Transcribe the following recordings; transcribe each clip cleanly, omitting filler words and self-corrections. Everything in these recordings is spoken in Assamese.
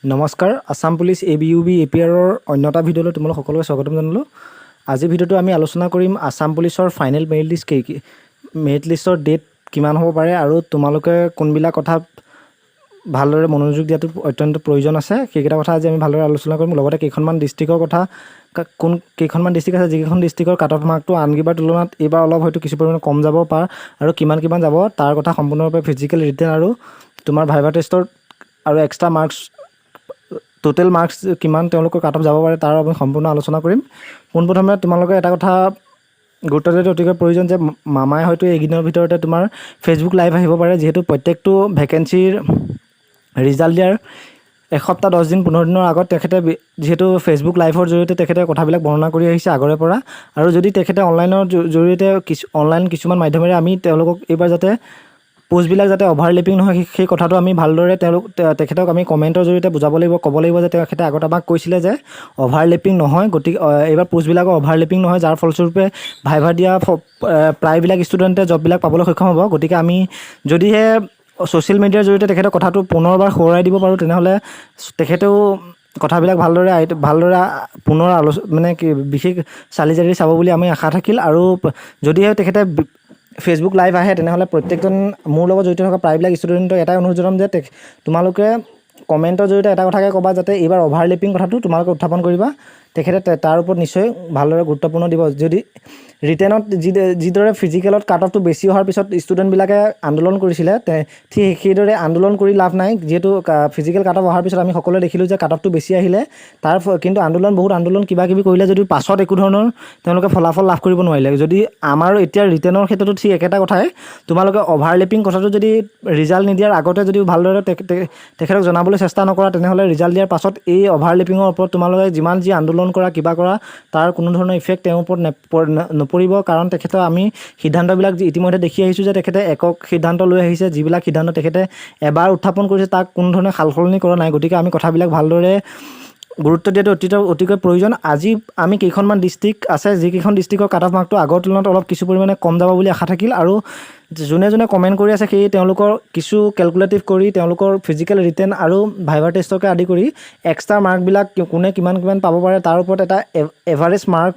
নমস্কাৰ, Assam police A B U B A P আৰৰ অন্য এটা ভিডিঅ'লৈ তোমালোক সকলোকে স্বাগতম জনালোঁ। আজিৰ ভিডিঅ'টো আমি আলোচনা কৰিম আছাম পুলিচৰ ফাইনেল মেৰিট লিষ্ট কেই মেৰিট লিষ্টৰ ডেট কিমান হ'ব পাৰে আৰু তোমালোকে কোনবিলাক কথা ভালদৰে মনোযোগ দিয়াটো অত্যন্ত প্ৰয়োজন আছে, সেইকেইটা কথা আজি আমি ভালদৰে আলোচনা কৰিম। লগতে কেইখনমান ডিষ্ট্ৰিক্টৰ কথা, কোন কেইখনমান ডিষ্ট্ৰিক্ট আছে, যিকেইখন ডিষ্ট্ৰিক্টৰ কাট অফ মাৰ্কটো আনকেইবাৰ তুলনাত এইবাৰ অলপ হয়তো কিছু পৰিমাণে কম যাব পাৰে আৰু কিমান কিমান যাব তাৰ কথা সম্পূৰ্ণৰূপে ফিজিকেল, ৰিটেন আৰু তোমাৰ ভাইভা টেষ্টৰ আৰু এক্সট্ৰা মাৰ্কছ, টোটেল মাৰ্কছ কিমান তেওঁলোকৰ কাট অফ যাব পাৰে, তাৰ আমি সম্পূৰ্ণ আলোচনা কৰিম। পোনপ্ৰথমে তোমালোকে এটা কথা গুৰুত্ব দিয়াটো অতিকৈ প্ৰয়োজন যে মামাই হয়তো এইকেইদিনৰ ভিতৰতে তোমাৰ ফেচবুক লাইভ আহিব পাৰে। যিহেতু প্ৰত্যেকটো ভেকেঞ্চিৰ ৰিজাল্ট দিয়াৰ এসপ্তাহ, 10 দিন, 15 দিনৰ আগত তেখেতে যিহেতু ফেচবুক লাইভৰ জৰিয়তে তেখেতে কথাবিলাক বৰ্ণনা কৰি আহিছে আগৰে পৰা আৰু যদি তেখেতে অনলাইনৰ জৰিয়তে কিছু অনলাইন কিছুমান মাধ্যমেৰে আমি তেওঁলোকক এইবাৰ যাতে পোষ্টবিলাক যাতে অভাৰলেপিং নহয়, সেই কথাটো আমি ভালদৰে তেখেতক আমি কমেণ্টৰ জৰিয়তে বুজাব লাগিব, ক'ব লাগিব যে তেখেতে আগত আমাক কৈছিলে যে অভাৰলেপিং নহয়, গতিকে এইবাৰ পোষ্টবিলাকৰ অভাৰলেপিং নহয়, যাৰ ফলস্বৰূপে ভাইভা দিয়া প্ৰায়বিলাক ষ্টুডেণ্টে জববিলাক পাবলৈ সক্ষম হ'ব। গতিকে আমি যদিহে ছ'চিয়েল মিডিয়াৰ জৰিয়তে তেখেতৰ কথাটো পুনৰবাৰ সোঁৱৰাই দিব পাৰোঁ, তেনেহ'লে তেখেতেও কথাবিলাক ভালদৰে পুনৰ মানে কি বিশেষ চালি জাৰি চাব বুলি আমি আশা থাকিল। আৰু যদিহে তেখেতে ফেচবুক লাইভ আহে, তেনেহ'লে প্ৰত্যেকজন মোৰ লগত জড়িত থকা প্ৰায়বিলাক ষ্টুডেণ্টক এটাই অনুৰোধ জনাম যে তোমালোকে কমেণ্টৰ জৰিয়তে এটা কথাকে ক'বা যাতে এইবাৰ অভাৰলেপিং কথাটো তোমালোকে উত্থাপন কৰিবা। তেখেতে তাৰ ওপৰত নিশ্চয় ভালদৰে গুৰুত্বপূৰ্ণ দিব। যদি ৰিটেনত যিদৰে ফিজিকেলত কাট অফটো বেছি হোৱাৰ পিছত ষ্টুডেণ্টবিলাকে আন্দোলন কৰিছিলে, ঠিক সেইদৰে আন্দোলন কৰি লাভ নাই। যিহেতু ফিজিকেল কাট অফ অহাৰ পিছত আমি সকলোৱে দেখিলোঁ যে কাট অফটো বেছি আহিলে, কিন্তু আন্দোলন, বহুত আন্দোলন কিবা কিবি কৰিলে যদিও পাছত একো ধৰণৰ তেওঁলোকে ফলাফল লাভ কৰিব নোৱাৰিলে। যদি আমাৰ এতিয়া ৰিটেনৰ ক্ষেত্ৰতো ঠিক একেটা কথাই, তোমালোকে অভাৰলেপিং কথাটো যদি ৰিজাল্ট নিদিয়াৰ আগতে যদি ভালদৰে তেখেতক জনাবলৈ চেষ্টা নকৰা, তেনেহ'লে ৰিজাল্ট দিয়াৰ পাছত এই অভাৰলেপিঙৰ ওপৰত তোমালোকে যিমান যি আন্দোলন কৰা, কিবা কৰা, তাৰ কোনো ধৰণৰ ইফেক্ট তেওঁৰ ওপৰত নপৰিব। কাৰণ তেখেতৰ আমি সিদ্ধান্তবিলাক যি ইতিমধ্যে দেখি আহিছোঁ যে তেখেতে একক সিদ্ধান্ত লৈ আহিছে। যিবিলাক সিদ্ধান্ত তেখেতে এবাৰ উত্থাপন কৰিছে, তাক কোনো ধৰণে সাল সলনি কৰা নাই। গতিকে আমি কথাবিলাক ভালদৰে গুৰুত্ব দিয়াটো অতিকৈ প্ৰয়োজন। আজি আমি কেইখনমান ডিষ্ট্ৰিক্ট আছে, যিকেইখন ডিষ্ট্ৰিক্টৰ কাট অফ মাৰ্কটো আগৰ তুলনাত অলপ কিছু পৰিমাণে কম যাব বুলি আশা থাকিল। আৰু যোনে যোনে কমেণ্ট কৰি আছে, সেই তেওঁলোকৰ কিছু কেলকুলেটিভ কৰি তেওঁলোকৰ ফিজিকেল, ৰিটেন আৰু ভাইভাৰ টেষ্টকে আদি কৰি এক্সট্ৰা মাৰ্কবিলাক কোনে কিমান কিমান পাব পাৰে, তাৰ ওপৰত এটা এভাৰেজ মাৰ্ক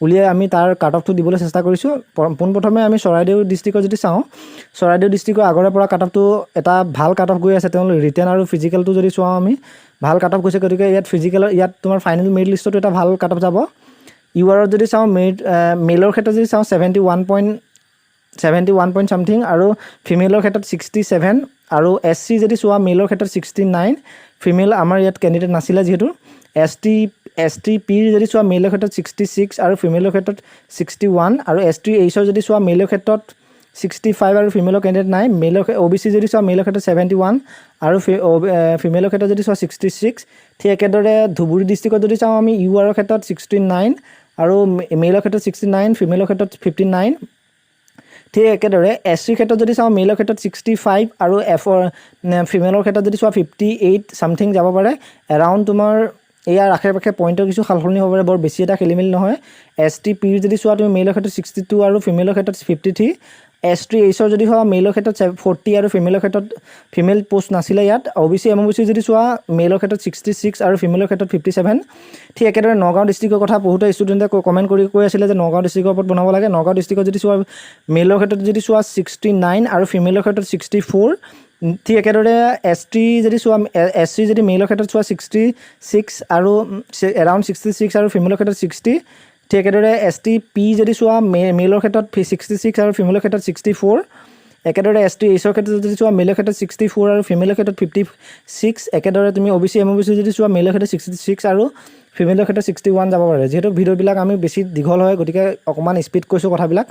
উলিয়াই আমি তাৰ কাট অফটো দিবলৈ চেষ্টা কৰিছোঁ। পোনপ্ৰথমে আমি চৰাইদেউ ডিষ্ট্ৰিক্টৰ যদি চাওঁ, চৰাইদেউ ডিষ্ট্ৰিক্টৰ আগৰে পৰা কাট অফটো এটা ভাল কাট অফ গৈ আছে। তেওঁলোক ৰিটেন আৰু ফিজিকেলটো যদি চোৱাওঁ আমি, ভাল কাট অফ গৈছে। গতিকে ইয়াত ফিজিকেলৰ ইয়াত তোমাৰ ফাইনেল মেৰিট লিষ্টতো এটা ভাল কাট অফ যাব। ইউ আৰত যদি চাওঁ, মেৰিট মেলৰ ক্ষেত্ৰত যদি চাওঁ, 71.71 point something আৰু ফিমেলৰ ক্ষেত্ৰত 67। আৰু এছ চি যদি চোৱা, মেলৰ ক্ষেত্ৰত 69, ফিমেল আমাৰ ইয়াত কেণ্ডিডেট নাছিলে যিহেতু। এছ টি পিৰ যদি চোৱা, মেলৰ ক্ষেত্ৰত 66 আৰু ফিমেলৰ ক্ষেত্ৰত 61। আৰু এছ টি এইচৰ যদি চোৱা, মেলৰ ক্ষেত্ৰত 65 আৰু ফিমেলৰ কেণ্ডিডেট নাই। মেলৰ অ' বি চি যদি চোৱা, মেলৰ ক্ষেত্ৰত 71 আৰু ফিমেলৰ ক্ষেত্ৰত যদি চোৱা, 66। ঠিক একেদৰে ধুবুৰী ডিষ্ট্ৰিক্টত যদি চাওঁ আমি, ইউ আৰৰ ক্ষেত্ৰত 69 আৰু মেলৰ ক্ষেত্ৰত 69, ফিমেলৰ ক্ষেত্ৰত 59। ঠিক একেদৰে এছ চিৰ ক্ষেত্ৰত যদি চাওঁ, মেলৰ ক্ষেত্ৰত 65 আৰু এফৰ ফিমেলৰ ক্ষেত্ৰত যদি চোৱা, 58 ছামথিং যাব পাৰে। এৰাউণ্ড তোমাৰ ইয়াৰ আশে পাশে পইণ্টৰ কিছু সালসলনি হ'ব পাৰে, বৰ বেছি এটা খেলি মেলি নহয়। এছ টি পিৰ যদি চোৱা তুমি, মেলৰ ক্ষেত্ৰত 62 আৰু ফিমেলৰ ক্ষেত্ৰত 53। এছ টি এইচৰ যদি চোৱা, মেলৰ ক্ষেত্ৰত 40 আৰু ফিমেলৰ ক্ষেত্ৰত, ফিমেল পষ্ট নাছিলে ইয়াত। অ' বি চি, এম অ' বি চি যদি চোৱা, মেলৰ ক্ষেত্ৰত 66 আৰু ফিমেলৰ ক্ষেত্ৰত 57। ঠিক একেদৰে নগাঁও ডিষ্ট্ৰিক্টৰ কথা বহুতে ষ্টুডেণ্টে কমেণ্ট কৰি কৈ আছিলে যে নগাঁও ডিষ্ট্ৰিক্টৰ ওপৰত বনাব লাগে। নগাঁও ডিষ্ট্ৰিক্টত যদি চোৱা, মেলৰ ক্ষেত্ৰত যদি চোৱা, 69 আৰু ফিমেলৰ ক্ষেত্ৰত 64। ঠিক একেদৰে এছ টি যদি চোৱা, এছ চি যদি মেলৰ ক্ষেত্ৰত চোৱা, 66 আৰু এৰাউণ্ড 66 আৰু ফিমেলৰ ক্ষেত্ৰত 60। ঠিক একেদৰে এছ টি পি যদি চোৱা, মেলৰ ক্ষেত্ৰত 66 আৰু ফিমেলৰ ক্ষেত্ৰত 64। একেদৰে এছ টি এইচৰ ক্ষেত্ৰত যদি চোৱা, মেলৰ ক্ষেত্ৰত 64 আৰু ফিমেলৰ ক্ষেত্ৰত 56। একেদৰে তুমি অ' বি চি, এম অ' বি চি যদি চোৱা, মেলৰ ক্ষেত্ৰত 66 আৰু ফিমেলৰ ক্ষেত্ৰত 61 যাব পাৰে। যিহেতু ভিডিঅ'বিলাক আমি বেছি দীঘল হয়, গতিকে অকণমান স্পীড কৈছোঁ কথাবিলাক।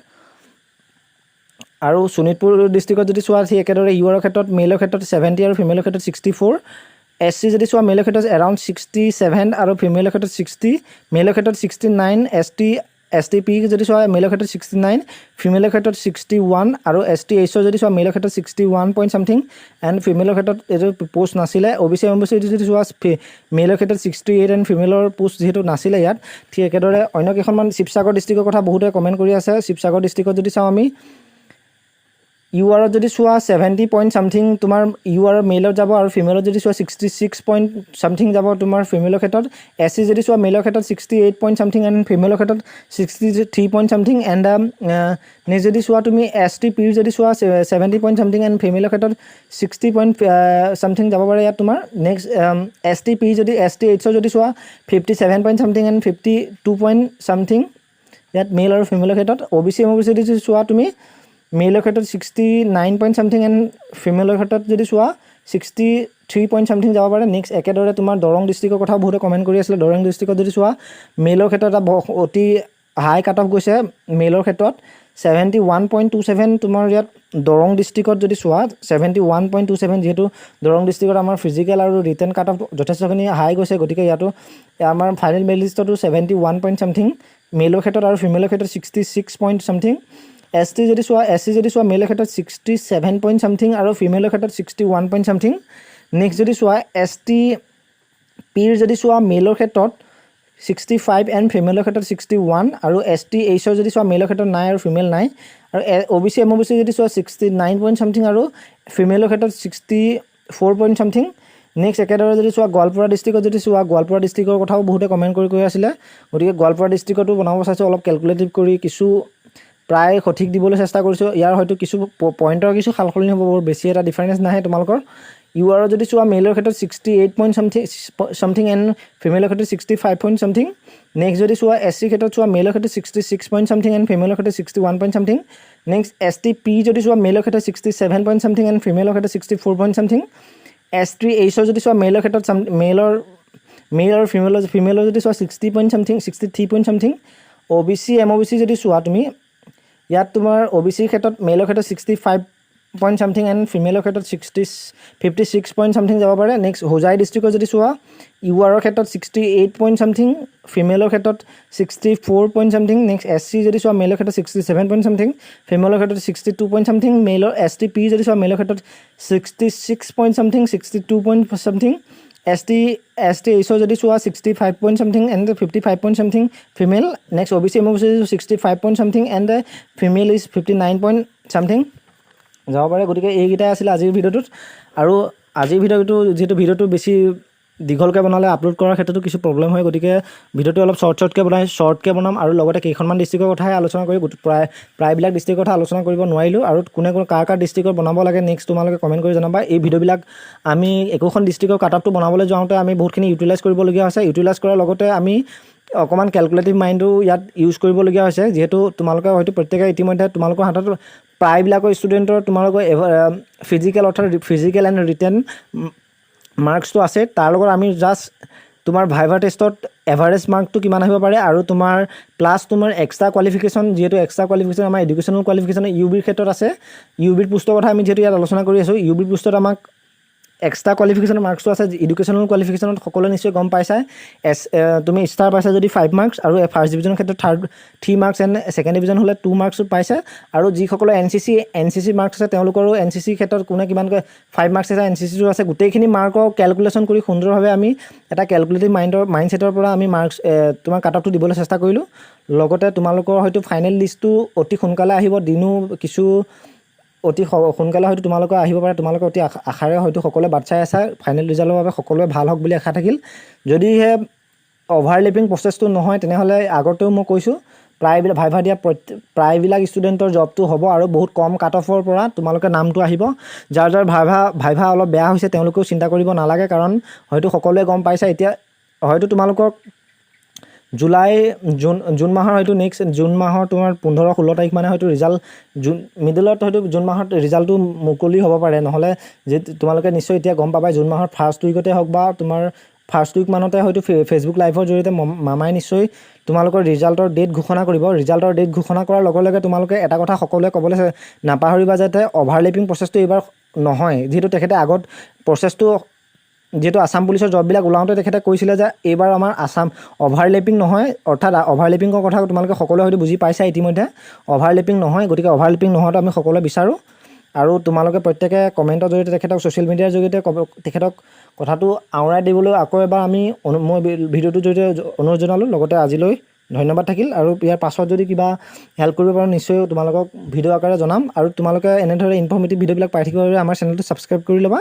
আৰু শোণিতপুৰ ডিষ্ট্ৰিক্টত যদি চোৱা, ঠিক একেদৰে ইউ আৰৰ ক্ষেত্ৰত মেলৰ ক্ষেত্ৰত 70 আৰু ফিমেলৰ ক্ষেত্ৰত 64। এছ চি যদি চোৱা, মেলৰ ক্ষেত্ৰত এৰাউণ্ড 67 আৰু ফিমেলৰ ক্ষেত্ৰত 60, মেলৰ ক্ষেত্ৰত 69। এছ টি পি যদি চোৱা, মেলৰ ক্ষেত্ৰত 69, ফিমেলৰ ক্ষেত্ৰত 61। আৰু এছ টি এইচৰ যদি চোৱা, মেলৰ ক্ষেত্ৰত 61 point something and ফিমেলৰ ক্ষেত্ৰত এইটো পষ্ট নাছিলে। অ' বি চি, এম অ' বি চি যদি চোৱা, মেলৰ ক্ষেত্ৰত 68 এণ্ড ফিমেলৰ পষ্ট যিহেতু নাছিলে ইয়াত। ঠিক একেদৰে অন্য কেইখনমান শিৱসাগৰ ডিষ্ট্ৰিক্টৰ কথা বহুতে কমেণ্ট কৰি আছে। শিৱসাগৰ ডিষ্ট্ৰিক্টত যদি চাওঁ আমি ইউ আৰত যদি চোৱা, 70 পইণ্ট ছামথিং তোমাৰ ইউ আৰৰ মেইলত যাব আৰু ফিমেলত যদি চোৱা, 66 পইণ্ট ছামথিং যাব তোমাৰ ফিমেলৰ ক্ষেত্ৰত। এছ চি যদি চোৱা, মেইলৰ ক্ষেত্ৰত 68 point something and ফিমেলৰ ক্ষেত্ৰত 63 point something. And next যদি চোৱা তুমি, এছ টি পিৰ যদি চোৱা, 70 পইণ্ট ছামথিং এণ্ড ফিমেলৰ ক্ষেত্ৰত 60 পইণ্ট ছামথিং যাব পাৰে ইয়াত তোমাৰ। নেক্সট এছ টি পি যদি, এছ টি এইচৰ যদি চোৱা, 57 point something and 52 point something ইয়াত মেল আৰু ফিমেলৰ ক্ষেত্ৰত। অ' বি চি, এম অ' বি চি যদি চোৱা তুমি, মেইলৰ ক্ষেত্ৰত 69 point something and ফিমেলৰ ক্ষেত্ৰত যদি চোৱা, 63 পইণ্ট ছামথিং যাব পাৰে। নেক্সট একেদৰে তোমাৰ দৰং ডিষ্ট্ৰিক্টৰ কথাও বহুতে কমেণ্ট কৰি আছিলে। দৰং ডিষ্ট্ৰিক্টত যদি চোৱা, মেইলৰ ক্ষেত্ৰত এটা অতি হাই কাট অফ গৈছে। মেইলৰ ক্ষেত্ৰত 71.27 তোমাৰ ইয়াত দৰং ডিষ্ট্ৰিক্টত যদি চোৱা, 71.27। যিহেতু দৰং ডিষ্ট্ৰিক্টত আমাৰ ফিজিকেল আৰু ৰিটেন কাট অফ যথেষ্টখিনি হাই গৈছে, গতিকে ইয়াতো আমাৰ ফাইনেল মেৰিট লিষ্টতো 71 পইণ্ট ছামথিং মেইলৰ ক্ষেত্ৰত আৰু ফিমেলৰ ক্ষেত্ৰত 66 point something. S T যদি চোৱা, এছ চি যদি চোৱা, মেইলৰ ক্ষেত্ৰত 67 পইণ্ট ছামথিং আৰু ফিমেলৰ ক্ষেত্ৰত 61 পইণ্ট ছামথিং। নেক্সট যদি চোৱা, এছ টি পিৰ যদি চোৱা, মেইলৰ ক্ষেত্ৰত 65 এণ্ড ফিমেলৰ ক্ষেত্ৰত 61 আৰু এছ টি এইচৰ যদি চোৱা, মেইলৰ ক্ষেত্ৰত নাই আৰু ফিমেল নাই। আৰু অ' বি চি, এম অ' বি চি যদি চোৱা, 69 পইণ্ট ছামথিং আৰু ফিমেলৰ ক্ষেত্ৰত 64 পইণ্ট ছামথিং। নেক্সট একেদৰে যদি চোৱা, গোৱালপাৰা ডিষ্ট্ৰিক্টত যদি চোৱা, গোৱালপাৰা ডিষ্ট্ৰিক্টৰ কথাও বহুতে কমেণ্ট কৰি কৈ আছিলে। গতিকে গোৱালপাৰা ডিষ্ট্ৰিক্টতো বনাব চাইছোঁ অলপ কেলকুলেটিভ কৰি, কিছু প্ৰায় সঠিক দিবলৈ চেষ্টা কৰিছোঁ। ইয়াৰ হয়তো কিছু পইণ্টৰ কিছু সাল সলনি হ'ব, বৰ বেছি এটা ডিফাৰেঞ্চ নাহে তোমালোকৰ। ইউ আৰৰ যদি চোৱা, মেইলৰ ক্ষেত্ৰত 68 point something something and ফিমেলৰ ক্ষেত্ৰত 65 point something. Next যদি চোৱা, এছ চিৰ ক্ষেত্ৰত চোৱা, মেইলৰ ক্ষেত্ৰত 66 পইণ্ট ছামথিং এণ্ড ফিমেলৰ ক্ষেত্ৰত 61 point something. Next S T P যদি চোৱা, মেইলৰ ক্ষেত্ৰত 67 পইণ্ট ছামথিং এণ্ড ফিমেলৰ ক্ষেত্ৰত 64 point something. S T এইচৰ যদি চোৱা, মেইলৰ ক্ষেত্ৰত চাম মেইলৰ মেইল আৰু ফিমেলৰ যদি চোৱা, 60 point something, 63 point something. অ' বি চি, এম অ' বি চি যদি চোৱা তুমি, ইয়াত তোমাৰ অ' বি চিৰ ক্ষেত্ৰত মেইলৰ ক্ষেত্ৰত 65 point something and ফিমেলৰ ক্ষেত্ৰত 56 পইণ্ট ছামথিং যাব পাৰে। নেক্সট হোজাই ডিষ্ট্ৰিক্টৰ যদি চোৱা, ইউ আৰৰ ক্ষেত্ৰত 68 পইণ্ট ছামথিং, ফিমেলৰ ক্ষেত্ৰত 64 point something. Next S C যদি চোৱা, মেইলৰ ক্ষেত্ৰত 67 পইণ্ট ছামথিং, ফিমেলৰ ক্ষেত্ৰত 62 পইণ্ট ছামথিং। মেইলৰ এছ টি পি যদি চোৱা, মেইলৰ ক্ষেত্ৰত 66 point something, 62 point something. S T এইচৰ যদি চোৱা, 65 point something and 55 point something female. Next O' B C, M O' B C 65 point something and female is 59 point something যাব পাৰে। গতিকে এইকেইটাই আছিলে আজিৰ ভিডিঅ'টোত। আৰু আজিৰ ভিডিঅ'টো, যিহেতু ভিডিঅ'টো বেছি দীঘলকৈ বনালে আপলোড কৰাৰ ক্ষেত্ৰতো কিছু প্ৰব্লেম হয়, গতিকে ভিডিঅ'টো অলপ শ্বৰ্ট শ্বৰ্টকৈ বনাই শ্বৰ্টকৈ বনাম আৰু লগতে কেইখনমান ডিষ্ট্ৰিক্টৰ কথাহে আলোচনা কৰি প্ৰায়বিলাক ডিষ্ট্ৰিক্টৰ কথা আলোচনা কৰিব নোৱাৰিলোঁ। আৰু কোনে কোনে কাৰ কাৰ ডিষ্ট্ৰিক্টৰ বনাব লাগে নেক্সট, তোমালোকে কমেণ্ট কৰি জনাবা। এই ভিডিঅ'বিলাক আমি একোখন ডিষ্ট্ৰিক্টৰ কাট অফটো বনাবলৈ যাওঁতে আমি বহুতখিনি ইউটিলাইজ কৰিবলগীয়া হৈছে। ইউটিলাইজ কৰাৰ লগতে আমি অকণমান কেলকুলেটিভ মাইণ্ডো ইয়াত ইউজ কৰিবলগীয়া হৈছে। যিহেতু তোমালোকে হয়তো প্ৰত্যেকে ইতিমধ্যে তোমালোকৰ হাতত প্ৰায়বিলাকৰ ষ্টুডেণ্টৰ তোমালোকৰ ফিজিকেল, অৰ্থাৎ ফিজিকেল এণ্ড ৰিটেন মাৰ্কছটো আছে। তাৰ লগত আমি জাষ্ট তোমাৰ ভাইভা টেষ্টত এভাৰেজ মাৰ্কটো কিমান আহিব পাৰে আৰু তোমাৰ প্লাছ তোমাৰ এক্সট্ৰা কোৱালিফিকেশ্যন, যিহেতু এক্সট্ৰা কোৱালিফিকেশ্যন আমাৰ এডুকেশ্যনেল কোৱালিফিকেশ্যন ইউ বিৰ ক্ষেত্ৰত আছে। ইউ বিৰ পোষ্টৰ কথা আমি যিহেতু ইয়াত আলোচনা কৰি আছোঁ, ইউ বিৰ পোষ্টত আমাক এক্সট্ৰা কোৱালিফিকেশ্যনৰ মাৰ্কছটো আছে। এডুকেশ্যনেল কোৱালিফিকেশ্যনত সকলোৱে নিশ্চয় গম পাইছাই, এছ তুমি ষ্টাৰ পাইছা যদি 5 মাৰ্কছ আৰু ফাৰ্ষ্ট ডিভিজনৰ ক্ষেত্ৰত third 3 marks and second division হ'লে 2 মাৰ্কছ পাইছে। আৰু যিসকলৰ এন চি চি মাৰ্কছ আছে, তেওঁলোকৰো এন চি চিৰ ক্ষেত্ৰত কোনে কিমানকৈ 5 মাৰ্কছ আছে, এন চি চিটো আছে। গোটেইখিনি মাৰ্কৰ কেলকুলেশ্যন কৰি সুন্দৰভাৱে আমি এটা কেলকুলেটিভ মাইণ্ডছেটৰ পৰা আমি মাৰ্কছ তোমাৰ কাট অফটো দিবলৈ চেষ্টা কৰিলোঁ। লগতে তোমালোকৰ হয়তো ফাইনেল লিষ্টটো অতি সোনকালে আহিব, দিনো কিছু অতি সোনকালে হয়তো তোমালোকৰ আহিব পাৰে। তোমালোকে অতি আশাৰে হয়তো সকলোৱে বাট চাই আছা ফাইনেল ৰিজাল্টৰ বাবে। সকলোৱে ভাল হওক বুলি আশা থাকিল। যদিহে অভাৰলেপিং প্ৰচেছটো নহয়, তেনেহ'লে আগতেও মই কৈছোঁ, প্ৰায়বিলাক ভাইভা দিয়া প্ৰায়বিলাক ষ্টুডেণ্টৰ জবটো হ'ব আৰু বহুত কম কাট অফৰ পৰা তোমালোকে নামটো আহিব। যাৰ যাৰ ভাইভা ভাইভা অলপ বেয়া হৈছে, তেওঁলোকেও চিন্তা কৰিব নালাগে, কাৰণ হয়তো সকলোৱে গম পাইছে এতিয়া হয়তো তোমালোকক জুলাই জুন জুন মাহৰ হয়তো নেক্সট জুন মাহৰ তোমাৰ 15-16 তাৰিখ মানে হয়তো ৰিজাল্ট, জুন মিডলত হয়তো জুন মাহত ৰিজাল্টটো মুকলি হ'ব পাৰে। নহ'লে যে তোমালোকে নিশ্চয় এতিয়া গম পাবাই, জুন মাহৰ ফাৰ্ষ্ট উইকতে হওক বা তোমাৰ ফাৰ্ষ্ট উইক মানতে হয়তো ফেচবুক লাইভৰ জৰিয়তে মামাই নিশ্চয় তোমালোকৰ ৰিজাল্টৰ ডেট ঘোষণা কৰিব। ৰিজাল্টৰ ডেট ঘোষণা কৰাৰ লগে লগে তোমালোকে এটা কথা সকলোৱে ক'বলৈ নাপাহৰিবা, যাতে অভাৰলেপিং প্ৰচেছটো এইবাৰ নহয়। যিহেতু তেখেতে আগত প্ৰচেছটো, যিহেতু আছাম পুলিচৰ জববিলাক ওলাওঁতে তেখেতে কৈছিলে যে এইবাৰ আমাৰ আছাম অভাৰলেপিং নহয়। অৰ্থাৎ অভাৰলেপিঙৰ কথা তোমালোকে সকলোৱে হয়তো বুজি পাইছা ইতিমধ্যে। অভাৰলেপিং নহয়, গতিকে অভাৰলেপিং নোহোৱাটো আমি সকলোৱে বিচাৰোঁ। আৰু তোমালোকে প্ৰত্যেকে কমেণ্টৰ জৰিয়তে তেখেতক, ছ'চিয়েল মিডিয়াৰ জৰিয়তে ক'ব, তেখেতক কথাটো আওৰাই দিবলৈ আকৌ এবাৰ আমি মই ভিডিঅ'টোৰ জৰিয়তে অনুৰোধ জনালোঁ। লগতে আজিলৈ ধন্যবাদ থাকিল। আৰু ইয়াৰ পাছত যদি কিবা হেল্প কৰিব পাৰোঁ, নিশ্চয় তোমালোকক ভিডিঅ' আকাৰে জনাম। আৰু তোমালোকে এনেদৰে ইনফৰ্মেটিভ ভিডিঅ'বিলাক পাই থাকিবৰ বাবে আমাৰ চেনেলটো ছাবস্ক্ৰাইব কৰি ল'বা।